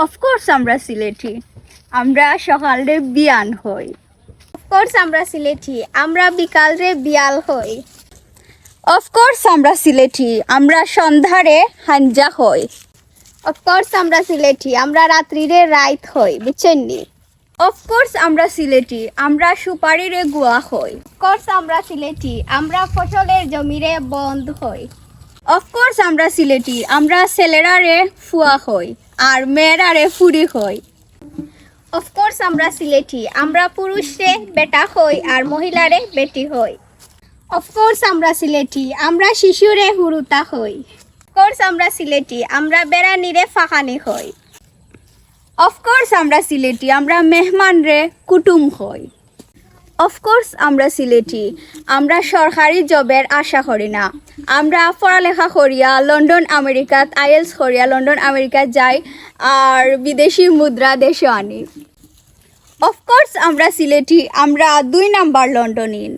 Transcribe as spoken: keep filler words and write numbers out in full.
অফকোর্স আমরা সিলেটি, আমরা সকালরে বিয়ান কই। অফকোর্স আমরা সিলেটি, আমরা বিকালরে বিয়াল কই। অফকোর্স আমরা সিলেটি, আমরা সন্ধ্যারে হাঞ্জা কই। অফকোর্স আমরা সিলেটি, আমরা রাত্রিরে রাইত কই, বুঝছইন নি? অফকোর্স আমরা সিলেটি, আমরা সুপারিরে গুয়া কই। অফকোর্স আমরা সিলেটি, আমরা ফসলর জমিরে বন্দ কই। অফকোর্স আমরা সিলেটি, আমরা ছেলেরারে ফুয়া কই, আর মেয়েরারে ফুরি কই। অফকোর্স আমরা সিলেটি, আমরা পুরুষরে বেটা কই আর মহিলারে বেটি কই। অফকোর্স আমরা সিলেটি, আমরা শিশুরে হুরুতা কই। অফকোর্স আমরা সিলেটি, আমরা বেড়ানিরে ফাখানি কই। অফকোর্স আমরা সিলেটি, আমরা মেহমানরে কুটুম কই। অফকোর্স আমরা সিলেটি, আমরা সরকারি জবর আশা করি না। আমরা পড়ালেখা করিয়া লন্ডন আমেরিকাত আইএলস করিয়া লন্ডন আমেরিকাত যাই, আর বিদেশি মুদ্রা দেশো আনি। অফকোর্স আমরা সিলেটি, আমরা দুই নাম্বার লন্ডনিন।